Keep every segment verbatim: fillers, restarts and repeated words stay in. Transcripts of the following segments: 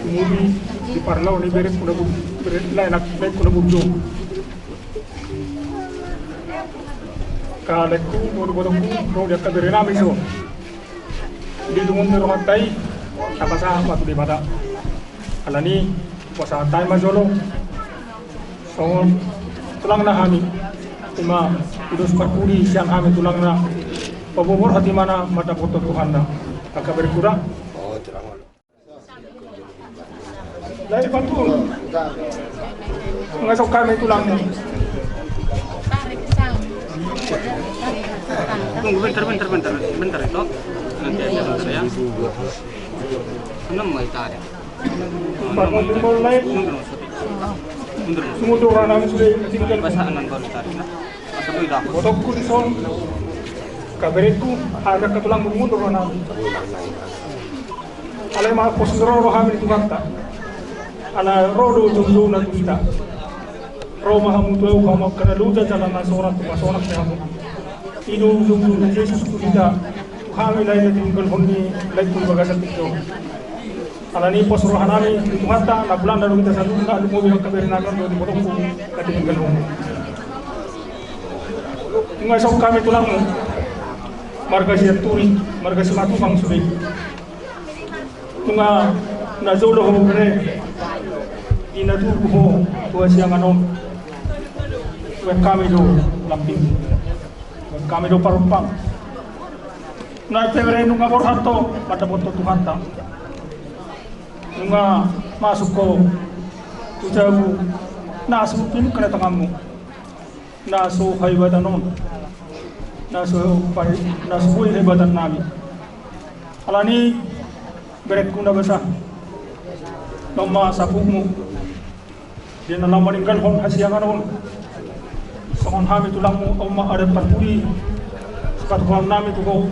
Tumuli di parlao ni berengku na bu-, bere-, lae na, laengku na burju. Angka laengku, molo botoku, ro di angka berenami jo. Di lungun ni rohanta i, tapasahat ma tu Debata. Alani, pasahat hami ma jolo. Songon tulangna hami, ima ulos parpudi sian hami tulangna, paboa borhat imana mandapothon Tuhanta. Angka berengku da. Jadi pantul. Ngasok hami tulangmu. Tunggu bentar, bentar, bentar, bentar itu. Nanti aja bentar ya. Enam mau ditarik. Bangun di mulai. Mundur rohanami sude tinggal. Basaan nang baru tarik, nah. Masa boy dah. Botoku dison. Angka berengku, ada angka tulangmu mundur rohanami. Alai ma pos ni ro rohami di Tuhanta. Ala ro do jongjongna tu hita. Ro ma hamu tu ahu, hamu angka na loja jala na sorat tu pasorat ni hamu. I do jongjong ni Jesus tu hita. Tu hami lae na tininggalhon ni laengku di bagasan tingki on. Alani pos rohanami di Tuhanta, na bulan na do hita saluhutna, lumobi angka berenami on do di botoku na tininggalhon. Nunga isok hami tulangmu. Marga Sianturi, marga Simatupang sude. Nunga na jolo ho bere, di na tubu ho tu hasiangan on. Baen hami do lambing, baen hami do parumpang. Nunga pe bere, nunga borhat ho mandapothon Tuhanta. Nunga masuk ho tu jabu na so pinungka na tanganmu. Na so haibatan on, na so pai-, na so boi haibatan nami. Alani berengku na basa, na on ma saputmu, di na laho maninggalhon hasiangan on. Songon hami tulangmu, on ma adat parpudi, sipatupaonnami tu ho.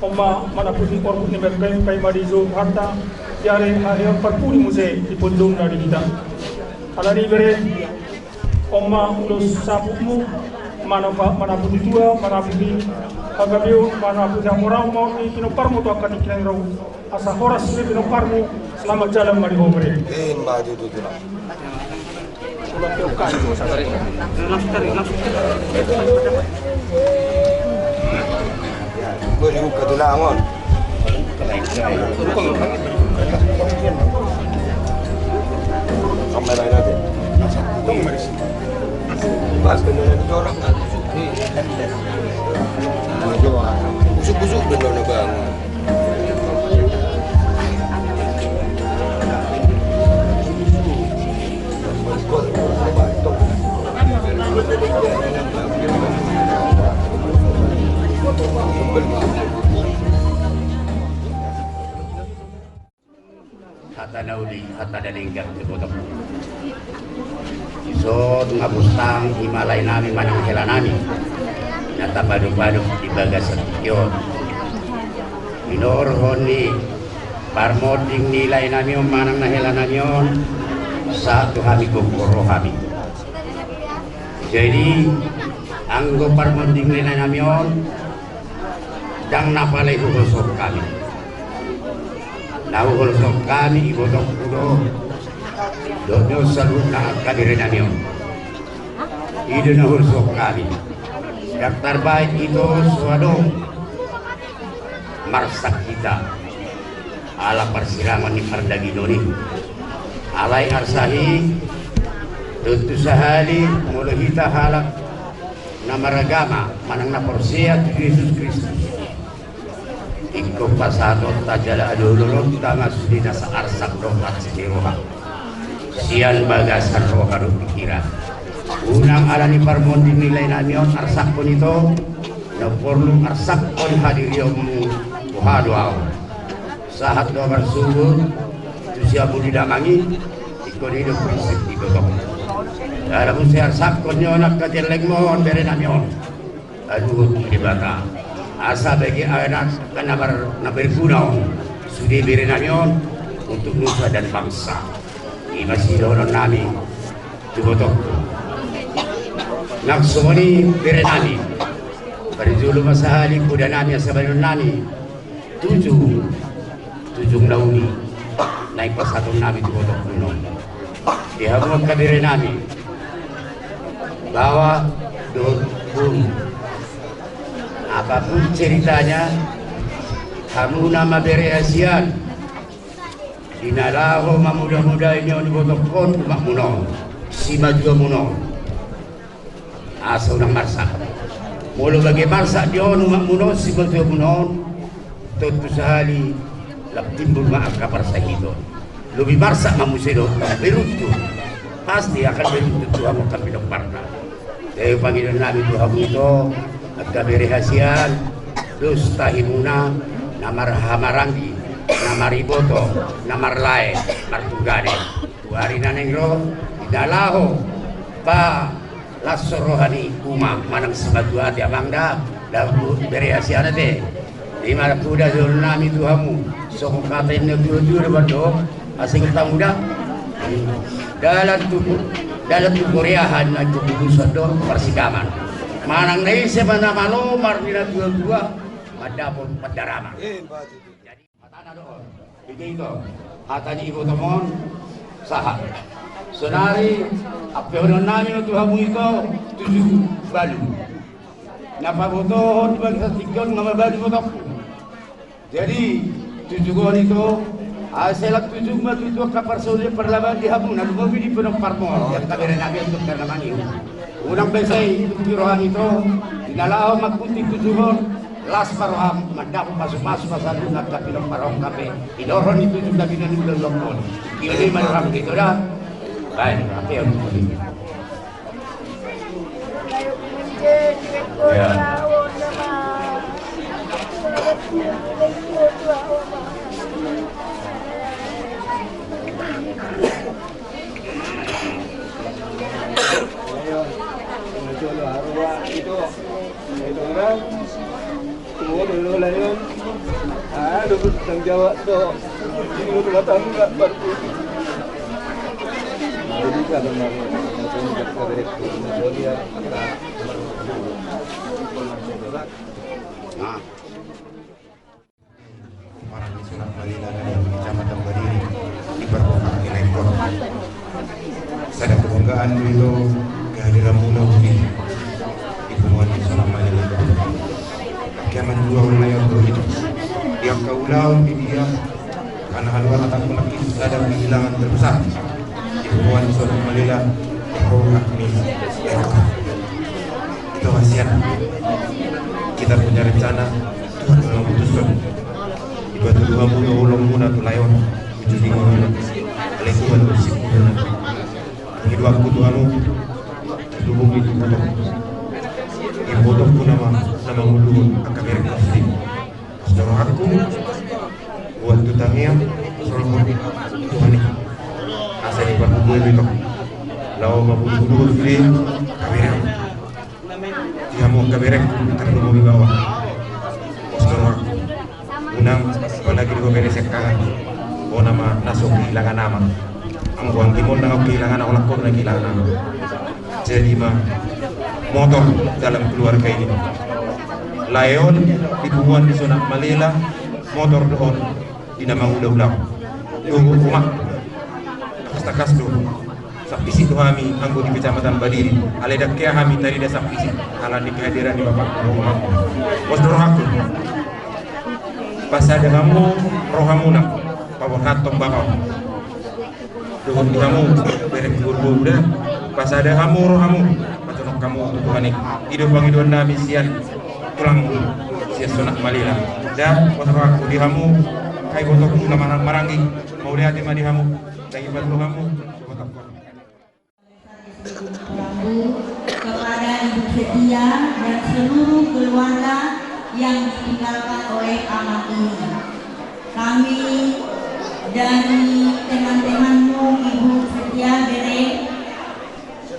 On ma mandapothon orbuk ni berengku, paima dijou Tuhanta, di ari, ari on parpudi muse di pondongna di hita. Alani bere, on ma ulos saputmu, manapa-, mandapothon tua, mandapothon hagabeon, mandapothon hamoraon ma on di pinomparmu tu angka tingki na i ro. Asa horas sude pinomparmu, selamat jalan ma di ho bere. Ima tutu, tulang. Gue dibuka tulangon. Sampai lain aja. Pas kendaraan jorok. Busuk-busuk bener nih, Bang. Hata na uli, hata na denggan, di botoku. Dison ma bustang, ima laenami manang helanami na tapadop-adop di bagasan tingki on. Hinorhon ni parmonding ni laenami on manang na helanami on, sahat tu hami gokhon rohami. Jadi, anggo parmonding ni laenami on, ndang na pala i huholsohon hami. Na huholsohon hami, ibotongku do, dohot saluhutna angka berenami on. I do na huholsohon hami. Ndang tarbahen ito so adong marsak hita ala parsirangon ni pardagingon i. Alai arsak i, tontu sahali molo hita halak na maragama manang na porsea tu Jesus Kristus, ingkon pasahatonta jala hadohononta ma sude nasa arsak dohot hansit ni roha. Sian bagasan roha dohot pingkiran. Unang ala ni parmonding ni laenami on arsakhon ito, na porlu arsakhon hadirionmu, boha do ahu. Sahat do marsogot tu siamun ni damang i, ingkon i do prinsip ni gotong. Jala muse arsakhon ni on angka jellengmon berenami on. Aduhon tu Debata, asa bege anak na bar-, na berguna on sude berenami on untuk nusa dan bangsa. Ima sidohononnami tu botongku. Nang songon i berenami, parjolo ma sahali podanami asa bahenonnami tujuh Tujung na uli naeng pasahaton nami tu ibotongku on, di hamu angka bere nami, baoa dohot boru. Apapun ceritanya, hamu na mabere hasian, di na laho mamuda-mudai nion ibotongkon umakmuna on, simatuamuna on, asa unang marsak. Molo bagen marsak di on umakmuna on, simatuamuna on, tontu sahali lam timbul ma angka parsahiton. Lobi marsak ma muse dohot beruntung. Pasti akan beruntung tu hamu angka pinomparna. Jadi pangidoan nami tu hamu ito, angka bere hasian, dos tahimuna, na marhahamaranggi, na mariboto, na marlae, martunggane. Tu ari na naeng ro, di na laho pa las roha ni uma manang simatua ate amang da, laho bere hasian ate. Ima na hudokhon nami tu hamu, songon hata ni na tua-tua do mandok, asa ingot hamu da. Dalan tu, dalan tu Korea hana tu bulusan do parsidaman. Manang na ise ma na malo marnida tua-tua, mandapot pandaraman. Jadi, hatana do on. Begitu. Hata ni ibotongkon sahat. Sonari, ampehonon nami ma tu hamu ito, tujung balu. Na pabotohon bangsa tingki on nga mabalu ibotongku. Jadi, tujung on ito, asa lam tujung ma tutu angka parsaulian parlabaan di hamu na lumobi di pinomparmon, di angka bere nami on tu angka na mangihut. Unang basa i tung di roham ito, di na laho manggunting tujung on, las ma roham mandapot pasu-pasu ma saluhutna angka pinompar on hape. Inorhon i tujung na binahen ni ulaon on. Iulei ma roham ito da. Baen, hape on. Ya. Jadi kalau mau, mau jadi direktur, mau dia, nah. Maranggi Sonak Malila na di Kecamatan Badiri, di parboru ni Lae Ingkor. Sada kebanggaan do ito kehadiranmuna di punguan ni Sonak Malila. Kiamat dua ulaon do ito. Di angka ulaon di dia, karena haluar atakku nangkin sada kehilangan terbesar di punguan ni Sonak Malila, parboru ni Lae Ingkor. Ito hasian. Kita punya rencana. Tuhan ma na mamputushon. Dipatudu hamu do holongmuna tu lae on, uju di ngoluna. Alai Tuhan do sipuluna. Pangidoanku tu hamu, tarlumobi tu ibotongku. Ibotongku nama, nama manguluhon angka berengku sude. Pos do rohangku, buat tu tangiang, solhot Tuhan i. Asa dipargogoi do ito. Laho manguluhon sude angka bereng. Di hamu angka berengku, tarlumobi baoa. Pos do rohangku. Unang, apalagi di bere sekkahan. Bona ma na so kehilangan ama. Anggo anggimon na kehilangan, holan ho na kehilangan ama. Jadi ma, motor dalam keluarga ini. Lae on, di punguan ni Sonak Malila, motor do on, di na mangula-ula. Dohot umak. Takas-takas do. Sampisi do hami anggo di Kecamatan Badiri, alai dang hea hami tarida sampisi, ala ni kehadiran ni bapakku. Pos do rohangku. Pasada hamu rohamuna, paborhathon bapa on. Dohot di hamu, bereng tu boru-boru da, pasada hamu rohamu, patonong hamu tu Tuhan i. I do pangidoan nami sian tulang, sian Sonak Malila. Da, pos rohangku di hamu, angka ibotongku na marang-, maranggi, mauliate ma di hamu, dang ibalu hamu. Kepada Ibu Setia dan seluruh keluarga yang ditinggalkan oleh anak ini. Kami dari teman-temanmu, Ibu Setia, bere,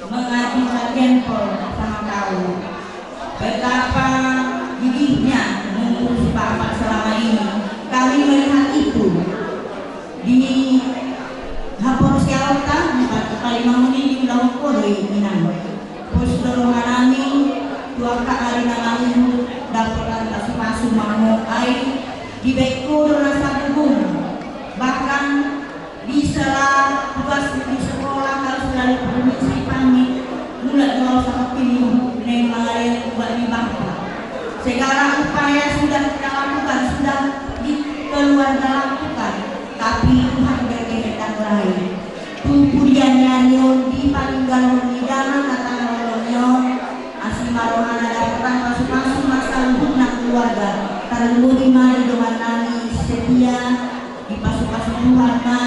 mengajukan jempol sama kau. Betapa gigihnya mengurus bapak selama ini. Kami melihat itu di haporseaonta, empat kali manguni di ulaon kodoi inang. Pos do roha nami, tu angka ari na mangihut, dapotan pasu-pasu mangihut ai, dibaen ho do rasa gugum, Setelah tugas di sekolah, kalau sudah dipermisi pamit, mulak mau sama pilih naik malaya buat di bangku. Segala upaya sudah kita lakukan, sudah di keluarga lakukan, tapi Tuhan berkehendak lain. Tu pudian ni ari on dipaninggol ni damang na tangkas ni on, asi ma rohana dapotan pasupasu ma saluhutna keluarga, tarlumobi ma di dongan nami setia, dipasupasu Tuhan ma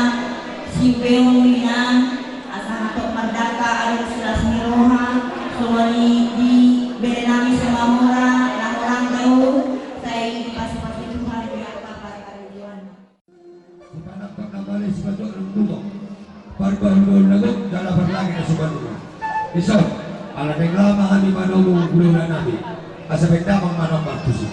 siubeon ni inang, asa hatop mardangka adong silas ni roha, songon i di bere nami Sumamora na hurang dao, sai dipasupasu Tuhan di angka parkarejoanna. Sipanakpak na bale sipajok na munduk. Parbahibahi na gok jala parlangit na suman. Dison, ala naeng laho ma hami manomu hulahula nami. Asa baen damang ma na martusi.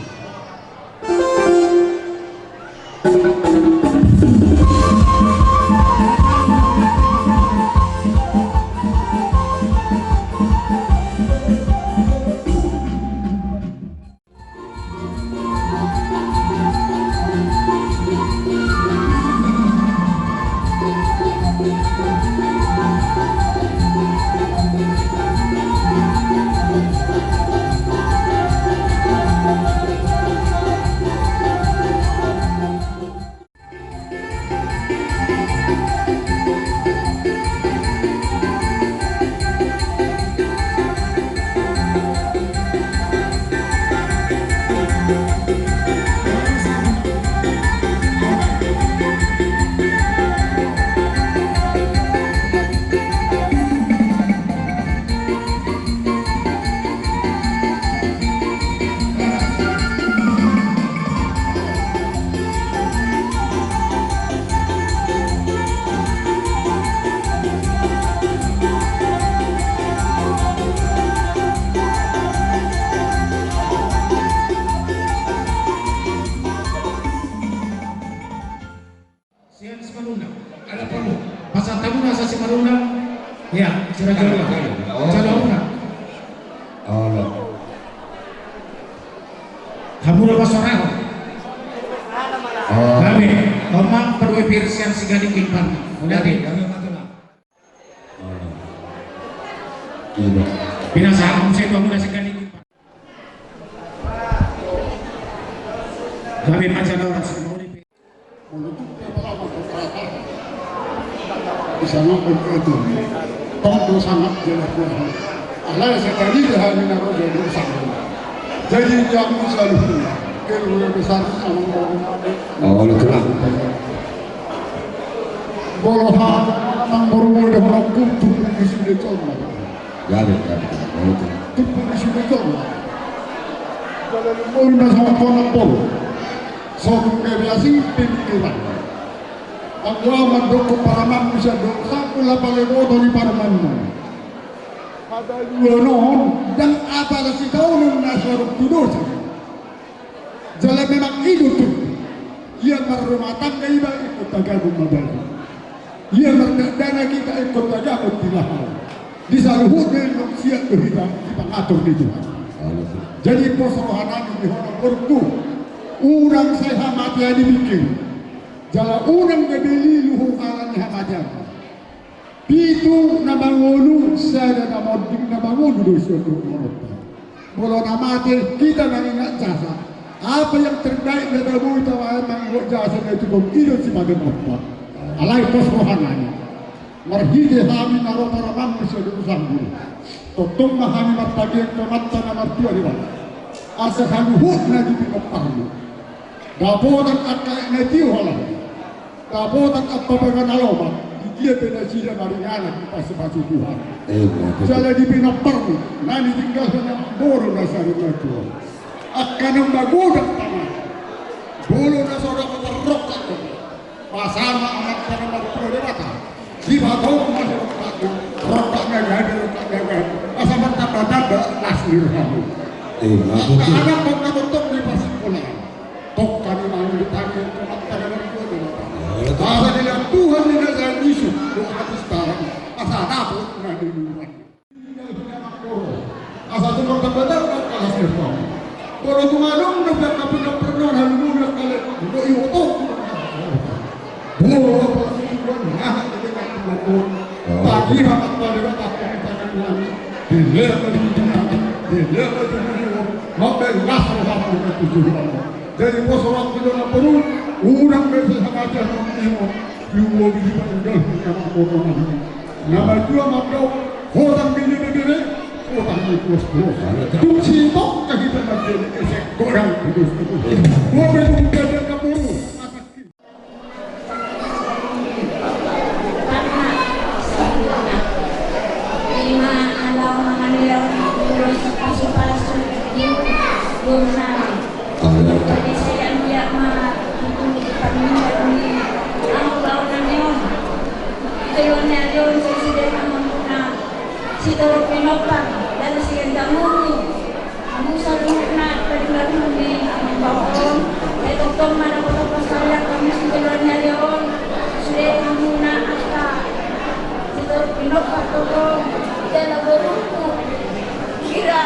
Sian Simalungun. Ada perlu. Pasahat hamu na sa Simalungun. Iya, sira jolo. Jolo. Jolo hamu na. Olo. Hamu na pasorahon. Oh. Gabe, omang perlu pir sian Sigadik Kimpan. Udah deh. Olo. Iya. Pinasahat hamu sai tu hamu na Sigadik Kimpan. Gabe ma jala horas. Molo tung pe pala ma pala. Di sana pun itu. Tong do sangat jelas. Alai sekali dia hanya naro jadi sangat. Jadi dia pun selalu punya. Keluarga besar sama orang. Oh, lu tenang. Molo ha, nang molo molo dia orang kutu di sini contoh. Gabe, gabe, gabe. Molo tenang. Kutu di sini contoh. Kalau molo na sama orang polo. Sotung gabe asing pemikiran. Anggo aman doko paraman bisa doko sakula pale boto di paraman. Pada dua non dan apa kasih tahu non nasaruk tu dosa. Jala memang i do tu. Ia marrumah tangga iba ingkon tagagon ma baju. Ia mardakdanak iba ingkon tagagon di laho. Di saluhutna ingkon siap do hita dipangatur ni Tuhan. Jadi pos rohanami di hona borungku. Unang sai hamatean dipikir. Jala unang gabe lilu ho ala ni hamatean. Pitu na mangolu, sada na monding na mangolu do isi onduk ni rohanta. Molo na mate hita mangingat jasa. Apa yang terbaik na tabo hita mangingat jasa na itu dong i do sipademonta. Alai pos rohanami. Marhite hami na ro paramanmu sian urusanmu. Tongtong ma hami martangiang tu Amanta na martua Debata. Asa saluhutna di pinomparmu. Dapotan angka aek na tio halak. Dapotan angka baga na lomak, di dia pe nasida maringanan dipasupasu Tuhan. Jala di pinomparmu, na nitinggalhon na mamboru na sari na tuo. Angka na magodang tama. Molo na so dapot tarrongkap. Pasama angka na martua Debata. Dipatorang ma si rongkapna, rongkap na gabe, rongkap na gabe. Asa martamba-tamba las ni rohamu. Angka anak na tongtong di parsikolaan. Tongka ni mangido tangi tu Amanta na martua Debata. Asa dilehon Tuhan ni na sai bisuk dohot hata sekarang. Asa dapot na di luar. Asa tung martamba-tamba las ni rohamu. Molo tung adong do angka pinompar na halumobi angka leleng do i oto. Molo apala si Tuhan. Tagiha ma Debata tu hita nangkin, dilehon ma di hita, dilehon ma di hita, mambahen las rohamu tu Tuhan. Jadi poso waktu jolo boru, unang be sai hamatean on, ihu boru di panunggal hita mangkoto na hita. Na matua mandok, hotang bini bebere, hotang ni puas puas. Tung sitongka hita mandele ese godang putus putus. Boru tung bebere na boru. Ima na laho mangalehon ulos pasu-pasu di boru nami. Jadi sai anggiat ma tutu pangidoan ni ahu baoa nami on. Di joloan ni ari on sai sude hamuna sitorop pinompar dan sian tamumi. Hamu saluhutna padi marhumi amang baoa on, sai tongtong ma na boto pasahat hamu sian joloan ni ari on, sude hamuna angka sitorop pinompar tongtong, jala borungku, Ira.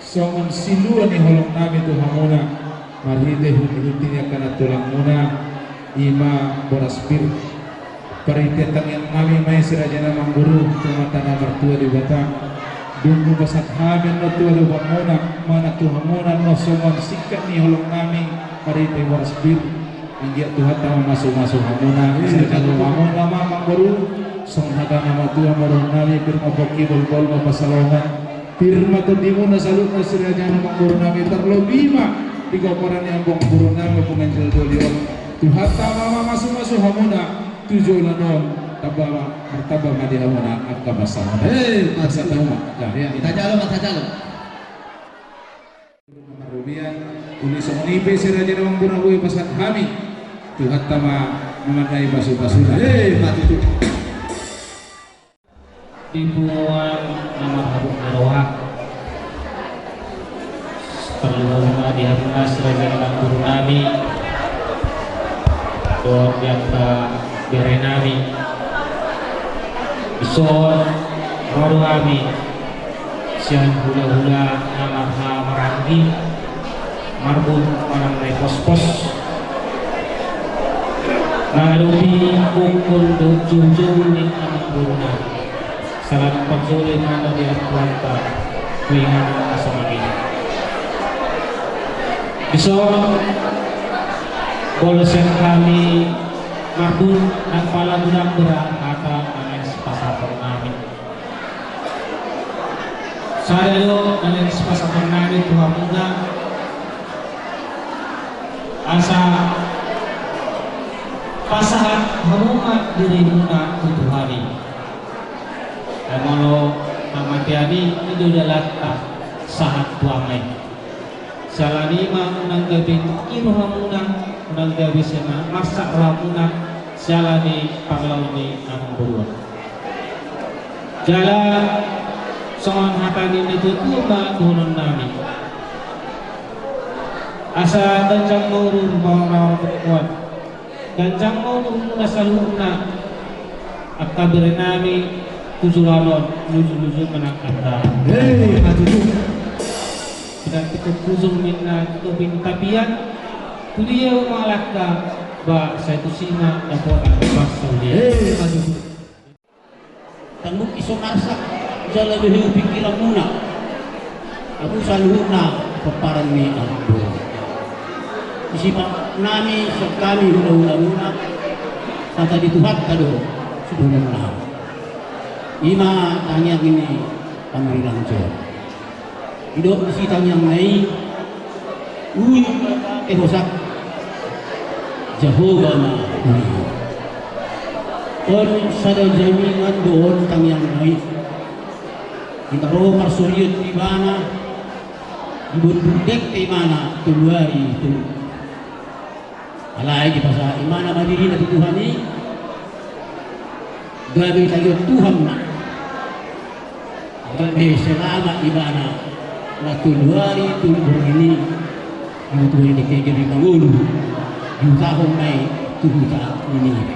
Songon silua ni holong nami tu hamuna, marhite hunti-hunti ni angka na tulang muna, ima boras pir. Parhite tangiang nami ma i, si Raja Amangboru, tu Amanta na martua Debata. Dung hupasahat hami annon tu adopan muna, manang tu hamuna annon songon singkat ni holong nami, marhite boras pir. Anggiat Tuhanta mamasu-masu hamuna, iya, si Raja Amangboru. Songon hata ni natuatua ma dohonon nami, pir ma pongki, bolbol ma pansalongan. Pir ma tondi muna saluhutna, si Raja Amangboru nami, tarlobi ma di pomparan ni amangboru nami, Ompu Ganjil Doli on. Tuhanta ma mamasu-masu hamuna tu joloan on, tamba ma, martamba ma di hamuna angka pansalongan. Eh, pansalongan. Iya, tajalo ma, tajalo. Marrobian, uli songon i pe, si Raja Amangboru, na boi pasahat hami, Tuhanta ma mamandai pasu-pasuna. Eh, ma tutu. Di punguan na marhabot ni roha, parluhutna di hamuna, si Raja Amangboru nami, dohot di angka bere nami. Dison ro do hami sian hula-hula na marhahamaranggi, marbun manang na pospos. Mangadopi pukul dohot jou-jou ni amangboruna. Salam parjolo ma di Tuhanta tu inganan na songon i. Dison, molo sian hami marbun, nang pala godang do ra hata na laho sipasahaton nami. Sada do na laho sipasahaton nami tu hamuna, asa pasahat hamu ma dirimuna tu Tuhan i. Ai molo hamatean i, i do dalanta sahat tu Ama i. Siala ni i ma unang gabe tingki rohamuna, unang gabe sena marsak rohamuna, siala ni parlao ni amangboru on. Jala songon hata ni natuatua ma dohonon nami. Asa ganjang ma umur, ma umur, ma umur. Ganjang ma umurmuna saluhutna, angka bere nami tu joloan on, luju-luju ma nang hata. Hei, ma tutu. Pinantikhon hujung ninna tu topi ni tapian, tu dia ma langka, ba sai tusi ma dapotan bangso dia. Hei, ma tutu. Tanggung iso marsak jala behe pingkiranmuna, hamu saluhutna pomparan ni amangboru. Disi ma nami sian hami hula-hulamuna, hata ni Tuhanta do sidohononna. I ma tangiang ni panurirang jo. Didok disi tangiangna i, ui, eh, hosak. Jahowa ma ui. On sada jaminan do on tangiangna i. Ima ro parsorion tu ibana, dibonduk dek pe ibana tolu ari tolu. Alai dipasahat ibana ma dirina tu Tuhan i, gabe tagiot Tuhan ma. Gabe selamat ibana, na tolu ari tolu borngin i, di huta ni gabe mangolu, diutahon ma i tu huta Niniwe.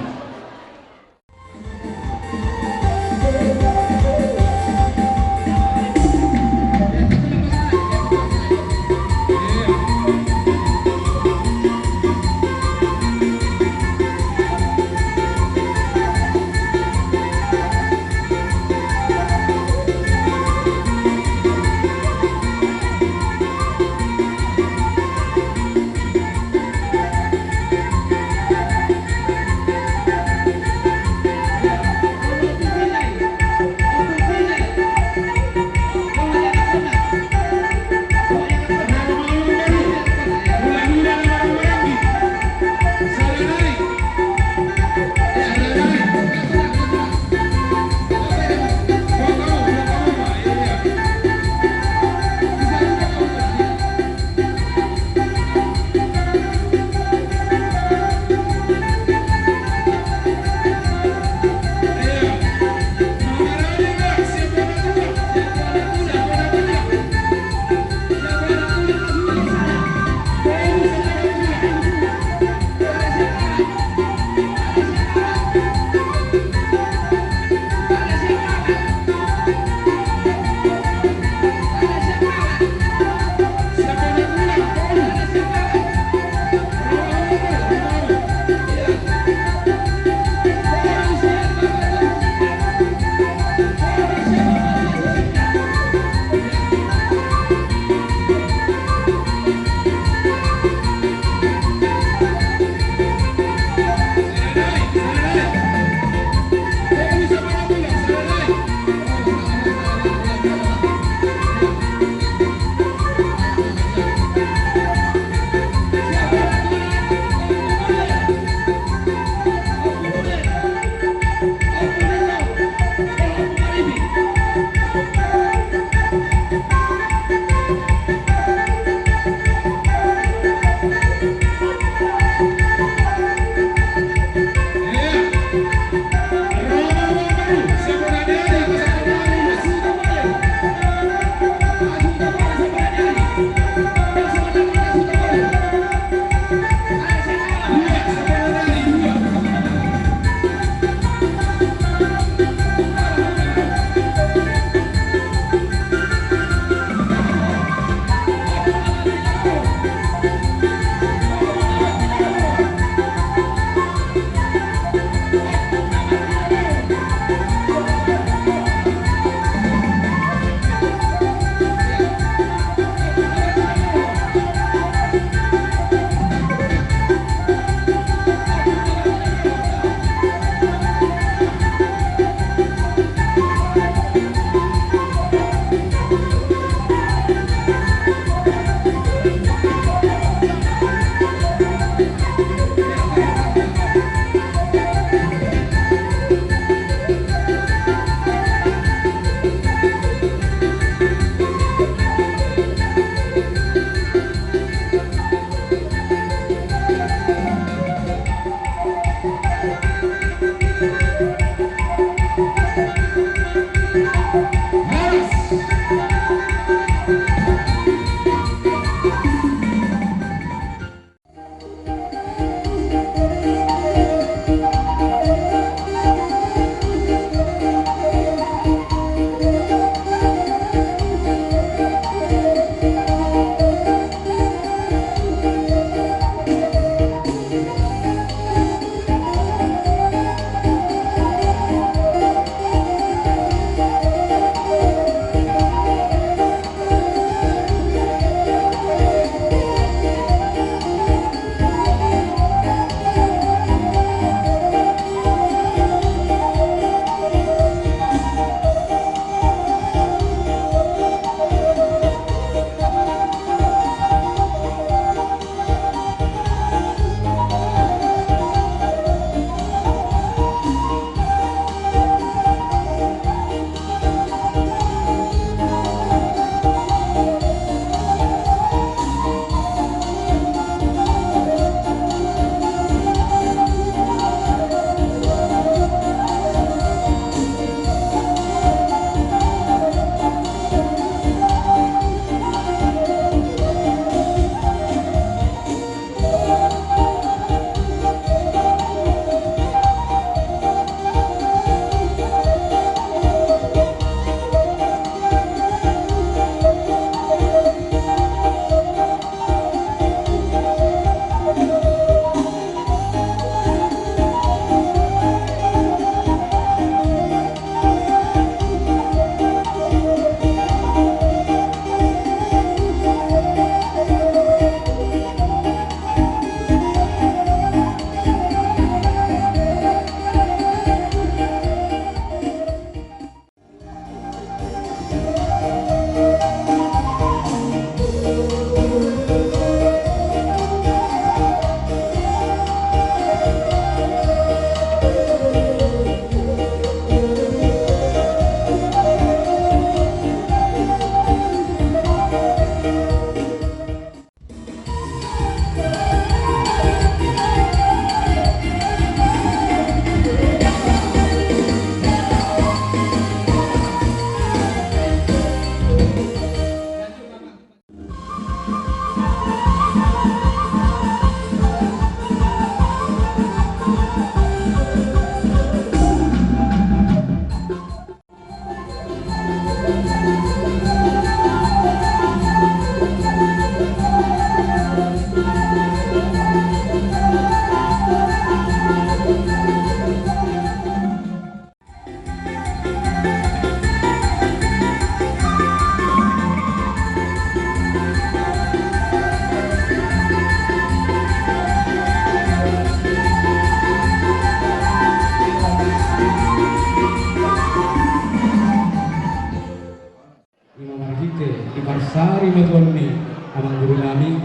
Sari ma tuan ni amang guru nami,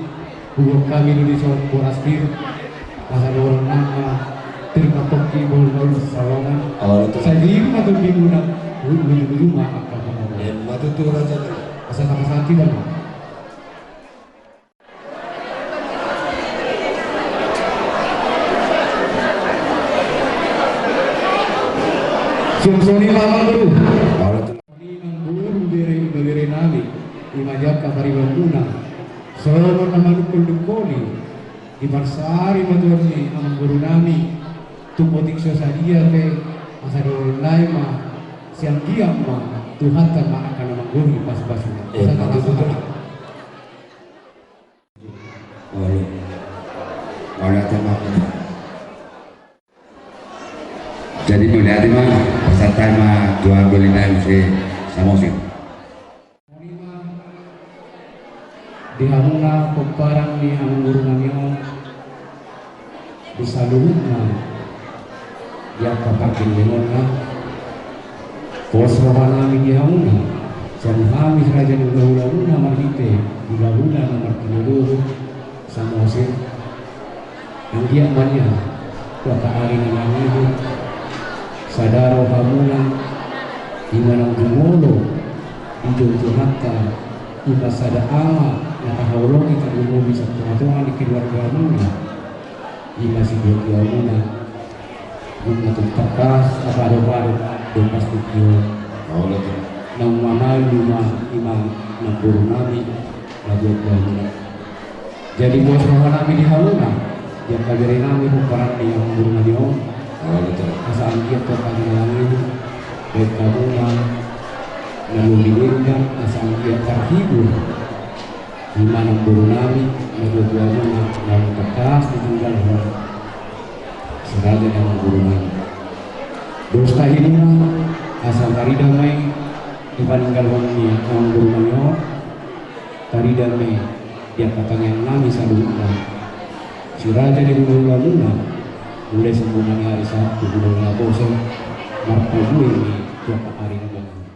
huboan hami do dison boras pir, asa dohonon nami ma pir ma pongki bohul ma ulos salongan. Sai pir ma tondimuna, ujung-ujungna angka pangomoan. Asa tapasangap ma. Songon i ma amang guru. Songon i amang guru, bere, ibebere nami, i ma angka paribanmuna. Songon na manungkol-nungkoli, diparsari ma tuan ni amang guru nami, tung otik so sadia pe, asa dohonon nami ma, sai anggiat ma Tuhanta ma angka na manggori pasu-pasuna. Asa tapasangap. Olo. Olo, ate ma. Jadi mauliate ma, pasahat hami ma tuan doli nami si Samosir. Di hamuna pomparan ni amang guru nami on, di saluhutna di angka pargellenganna, pos roha nami di hamuna, sian hami raja ni hula-hulamuna marhite hulahula na martinodohon Samosir, anggiat ma nian tu angka ari na mangihut, sada rohamuna, i ma naung jumolo dijou Tuhanta, i ma sada ama na tahaholongi, tagumobi sian tonga-tonga ni keluargamuna, i ma sidohot hamuna. Nunga tung tangkas tapaadop-adop do pasti tio. Naung mamalu ma i ma namboru nami na buat-buat. Jadi pos roha nami di hamuna, di angka bere nami pomparan ni amang guru nami on. Asa anggiat tu angka ari na mangihut, baen hamuna na lobi denggan, asa anggiat tarhibur i ma namboru nami na buat-buat, na tangkas ditinggalhon si raja ni amang guru nami. Dos tahimuna, asa tarida ma i di paninggalhon ni amang guru nami on, tarida ma i di angka tangiang nami saluhutna. Si raja ni hula-hulamuna, mulai sian bona ni ari sahat tu bona ni naposo, marparbue ma i tu angka ari na mangihut.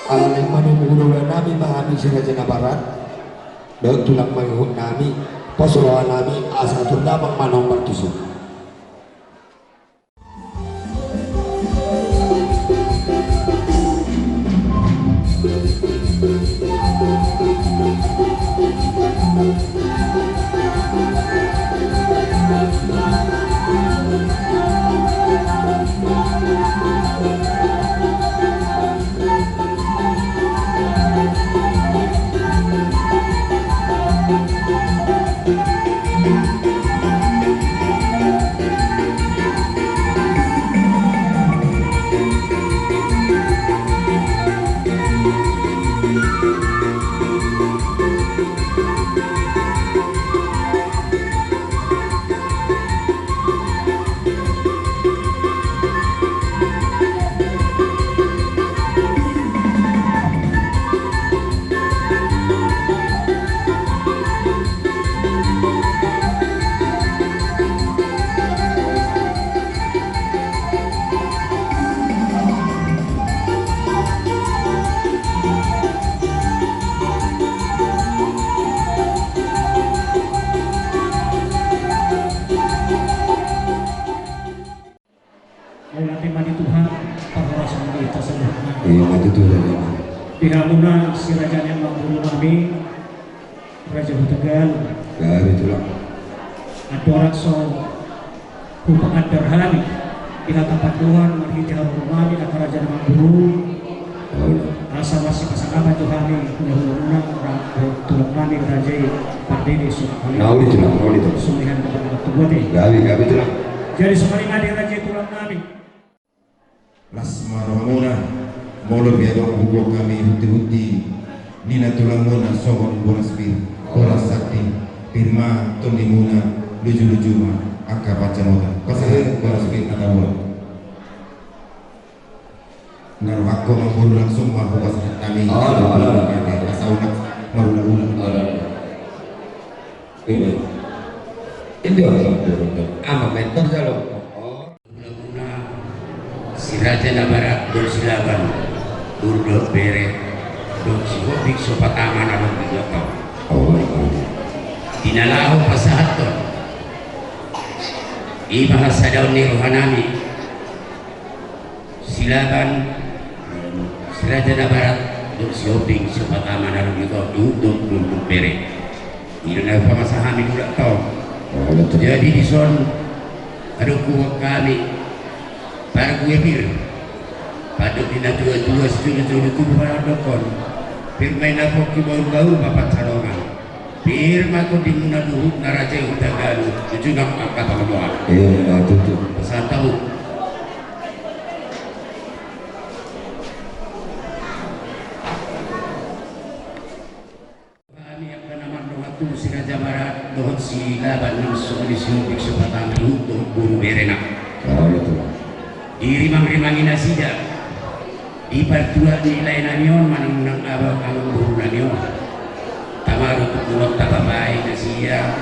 Alani i ma na mangudurhon nami ma hami si Raja Nabarat dohot tulang mangihut nami, pos roha nami asa tunda ma manang martusu. Mauliate ma di Tuhan, parhorasan ni hita saluhutna. Iya, ma tutu, Raja. Di hamuna si Raja ni Amangboru nami, Raja Hutagalung. Gabe, Tulang. Andorang so hupangandar hami di hata pandohan marhite haroronami angka Raja ni Amangboru. Asa marsipasangapan jo hami hulahula muna, ra-, tulang nami raja i, pardede suhut hami. Nauli, Tulang, nauli, Tulang. Sumihan kepada Tuhan. Gabe, gabe, Tulang. Jadi songon i ma di raja i, tulang nami. Las ma rohamuna, molo pe adong hugokhon hami hunti-hunti ni na tulangmuna songon boras pir, boras sakti, pir ma tondimuna, luju-luju ma angka pansamotan. Pasahat boras pir na tabuan. Narohakko ma boru langsung marhuas hami. Oh, oh, oh. Asa unang marula-ula. Oh, oh, oh. Ini. Ini orang boru. Ama mentor jalo. Oh. Muna-muna si Raja Nabarat dohot si Laban, boru dohot bere, dohot si Hombing si Opat Ama na ro di Jakarta. Oh, oh. Di na laho pasahathon i ma hasadaon ni rohanami. Si Laban, si Raja Nabarat, dohot si Hombing si Opat Ama na ro di Jakarta, dohot, dohot, dohot bere. I do na hupamasa hami mulak tong. Oh, betul. Jadi dison, adong huboan hami, parguepir, pandok ni na tua-tua, sijolo-jolo tubu pandokhon. Pir ma i na pongki, baul-baul ma pansalongan. Pir ma tondimuna dohot na raja i huta Galuh, tutu nang angka pangomoan. Iya, iya, tutu. Pasahat hamu. Hami angka na mardongan tubu, si Raja Barat dohot si Laban, nang songon i si Hombing si Opat Ama, dohot boru berena. Oh, iya, tutu. Dirimang-rimangi nasida di partuat ni laenami on manang nang abang amangborunami on. Tama do tu ulaon, tapabaen nasida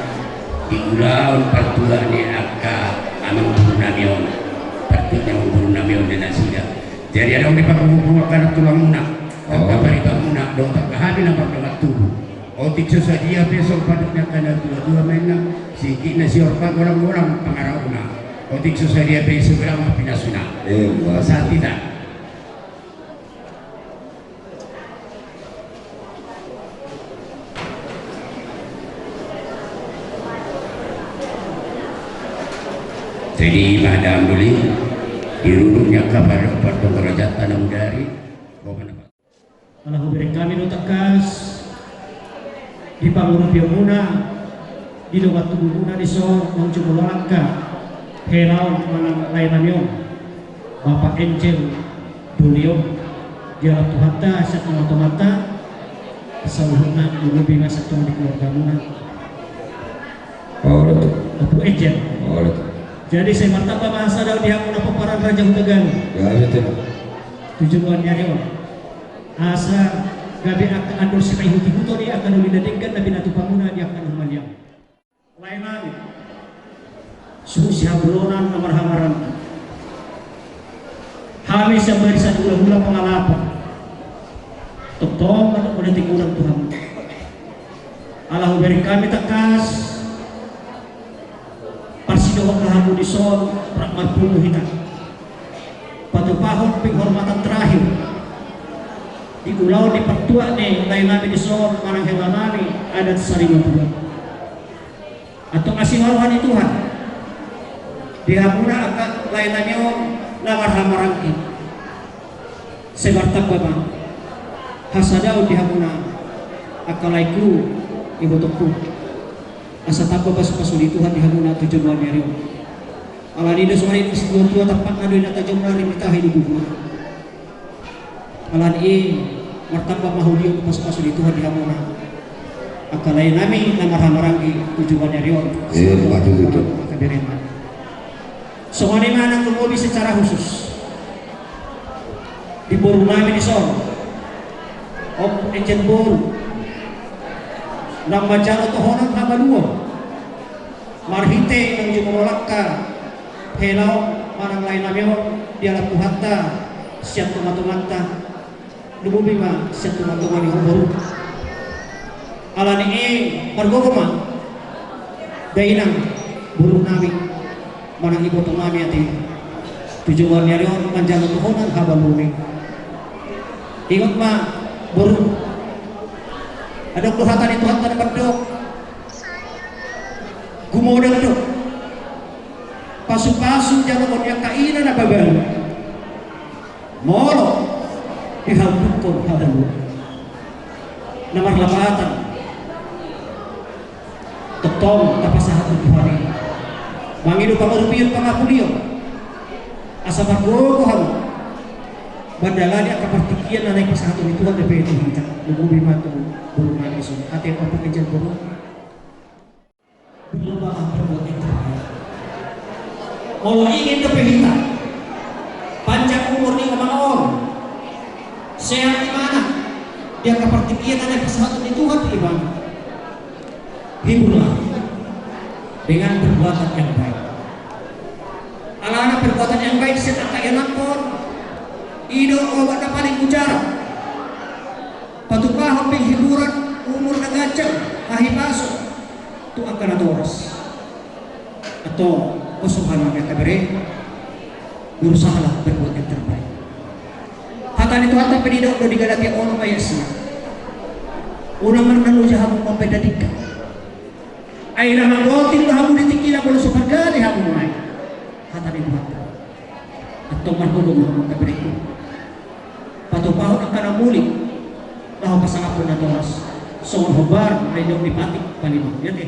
di ulaon partuat ni angka amangborunami on. Partuat ni amangborunami on di nasida. Jadi adong di panggubu-gubu angka na tulangmuna, angka paribanmuna, dohot angka hami na mardongan tubu. Otik so sadia pe, so pandok ni angka na tua-tua ma inna, singkit na sior panggolang-golang pangarahutna. Otik so sadia pe, so godang ma pinasuna. Eh, wah. Pasahat hita. Jadi, madam doli, di rurung ni angka pandok-pandok raja na mudari, Ala hubereng hami do tangkas di pangurupionmuna, di dongan tubumuna dison, naung jumolo angka helaon manang laenami on, Bapak Angel Dolion, dialap Tuhanta sian tonga-tonganta, saluhutna lumobi ma sian tonga ni keluargamuna. Olo, tutu. Bapak Angel. Olo, tutu. Jadi sai martamba ma hasadaon di hamuna pomparan Raja Hutagalung. Ya, betul. Tu joloan ni ari on. Asa gabe angka andor sipaihut-ihuton i, angka na uli na denggan na pinatupamuna di angka na humaliang. Laenami, suhut sihabulonan na marhahamaranggi, hami sian barisan hula-hula pangalapan, tongtong ma mauliate godang tu hamu. Ala hubereng hami tangkas parsidohot hamu dison, rap marpungu hita patupahon penghormatan terakhir di ulaon ni partuat ni laenami dison manang helanami adat Sarimatua. Antong asi ma roha ni Tuhan di hamuna angka laenami on na marhahamaranggi. Sai martamba ma hasadaon di hamuna angka laengku, ibotongku. Asa tamba pasu-pasu ni Tuhan di hamuna tu joloan ni ari on. Alani do songon i, situa-tua tampakna do i na tajom, rari ma tahe di bubur. Alani i martamba ma holion, pasu-pasu ni Tuhan di hamuna angka laenami na marhahamaranggi tu joloan ni ari on. Iya, betul, betul. Angka berena. Songon i ma nang lumobi secara khusus di borunami dison, Om Ejen boru, na manjalo tohonan habaluon marhite naung jumolo angka helaon manang laenami on, dialap Tuhanta sian tonga-tonganta, lumobi ma sian tonga-tonga ni ho boru. Alani i margogo ma dainang borunami manang ibotonami ate, tu joloan ni ari on manjalo tohonan habaluon i. Ingot ma boru, adong do hata ni Tuhanta na mandok, gumodang do pasu-pasu jaloon ni angka ina na babalu, molo dihambukkon habaluon. Na marlapatan, tongtong tapasahat tu Tuhan i. Mangido pangurupion, pangapulion, asa margogo hamu mandalani angka partingkian na naeng pasahaton ni Tuhan dope tu hita. Lumobi ma tu borunami dison. Ate, Om Ejen boru. Molo ingin dope hita panjang umur ni amang on, Sehat imana di angka partingkian na naeng pasahaton ni Tuhan tu ibana. Hiburlah dengan perbuatan yang baik. Alana perbuatan yang baik sian angka ianakhon i do obat na paling mujarab patupahon penghiburan, umur na ganjang, hahipason tu angka natoras. Antong, o suhut ni angka bere, berusahalah berbuat yang terbaik. Hata ni Tuhanta pe didok do di Galatia onom ayat sia: Unang marnanuja hamu mambahen na dingka. Ai na magoting do hamu di tingki na molo so pargale hamu nuaeng. Hata ni Tuhanta. Antong marhobas ma hamu angka berengku, patupahon angka na muli laho pasangaphon natoras songon hombar na nidok ni Patik Palimaon. Ia te.